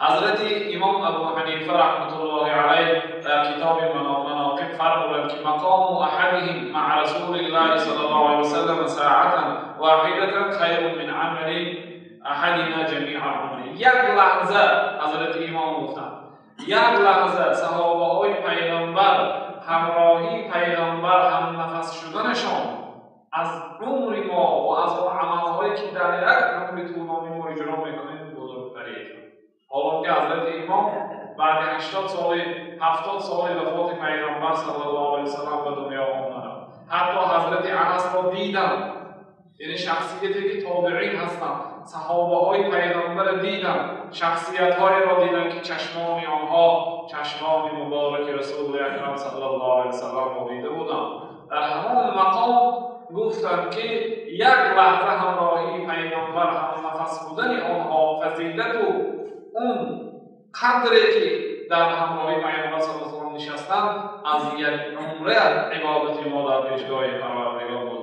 Ҳазрати Имом Абу Ҳанифа раҳматуллоҳи алайҳ дар китоби Манақиб фармуданд, ки мақому аҳадиҳим маъа расулиллаҳи саллаллоҳу алайҳи васаллам соатан воҳидатан хайрун мин амали аҳадина ҷамиа умри. Як лаҳза, Ҳазрати Имом гуфтанд, як лаҳза саҳобаҳои Пайғамбар, ҳамроҳии Пайғамбар, ҳамнафас шуданашон аз умри мо ва аз он амалҳое ки дар як умри тӯлонӣ мо иҷро мекунем бузургтарӣ. Ҳолон ки Ҳазрати Имом баъди 80 соли, 70 соли вафоти Пайғамбар саллаллоҳу алайҳи васаллам ба дунё омаданд. Ҳатто Ҳазрати Анасро диданд, яъне шахсияте ки тобеин ҳастанд, саҳобаҳои Пайғамбарро диданд, шахсиятҳоеро диданд, ки чашмони онҳо чашмони мубораки Расули Акрам саллаллоҳу алайҳи васалламро дида буданд. Дар ҳамон мақом гуфтанд, ки як лаҳза ҳамроҳии Пайғамбар, ҳамнафас будани онҳо, фазилату он қадре ки дар ҳамроҳии Пайғамбар саллаллоҳу алайҳи васаллам нишастанд, аз як умра ибодати мо дар пешгоҳи Парвардигор.